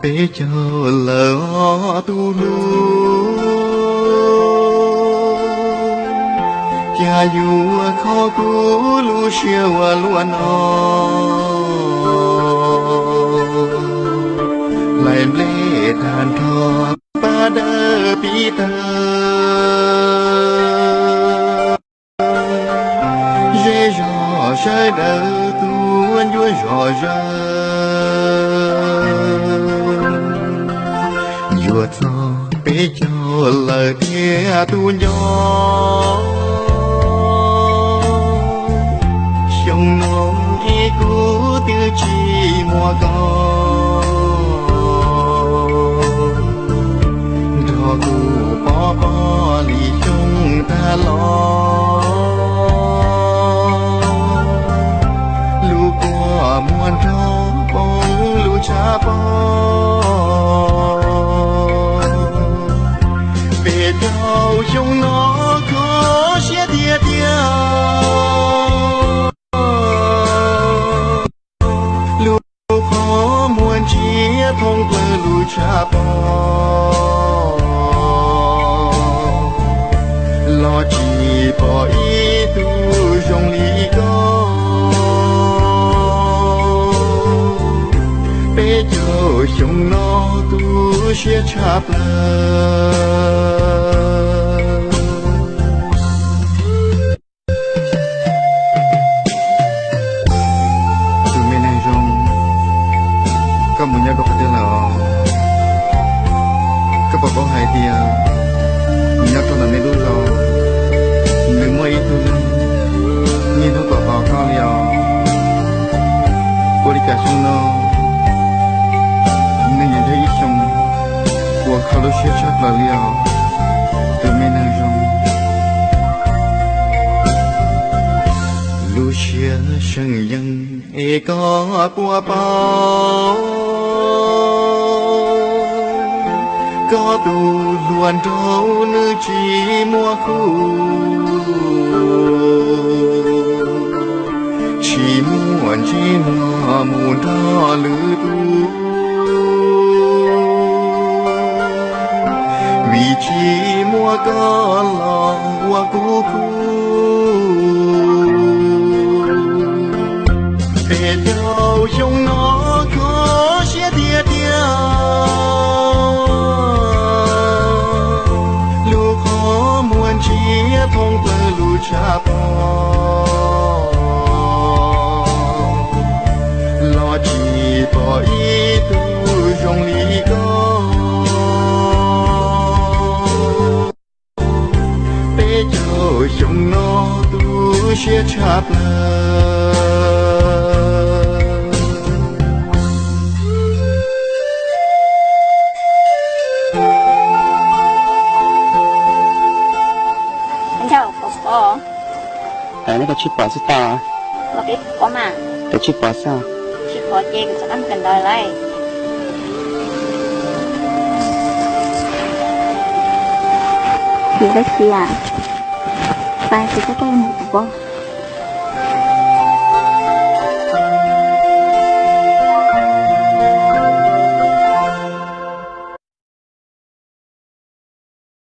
Peb caug lawm os tus hlub, cas yuav kho kuv lub siab ua luaj no. Hlais nplej tag nrho pas dawb pib tawg, zej zog sawv daws tuaj ncuav zog zaws. Yuav txog peb caug lawm thiab tus nco, xyoo no es kuv twb tsis muaj koj nrog kuv pov pob li xyoo tag los. Lub kua muag nrog poob lub tshav pob, peb caug xyoo no kho siab tiag tiag. Lub qhov muag ntsiab thooj plaws lub tshav pob, los tsis pom ib tug zoo li koj. Peb caug xyoo no tu siab tshaj plaws. Tus me neeg zoo, koj mus nyob rau qhov twg lawm os? Koj puas paub hais tias nyob rau ntawm nej lub zos, nws muaj ib tug neeg niaj hnub pom pom koj li os? Ua li cas xyoo no neeg yuav yog ib xyoo uas kho lub siab tshaj plaws li os, tus me neeg zoo? Lub siab seem yeej es koj puas paub, koj tus hluas nraug nws tsis muaj khuj, tsis muaj ntsis muag mus nrog lwm tus, vim tsis muaj koj los ua kuv khuj. Peb caug xyoo no kho siab tiag tiag, lub qhov muag ntsiab thooj plaws lub tshav pob, los tsis pom ib tug zoo li koj. Peb caug xyoo no tu siab tshaj plaws. Koj tsis pom xwb tau. Koj tsis pom xwb. Tsis pom ces kuv rov qab mus kawm ntawv lawm. Ces koj cia, pais ces koj mus kuv pom.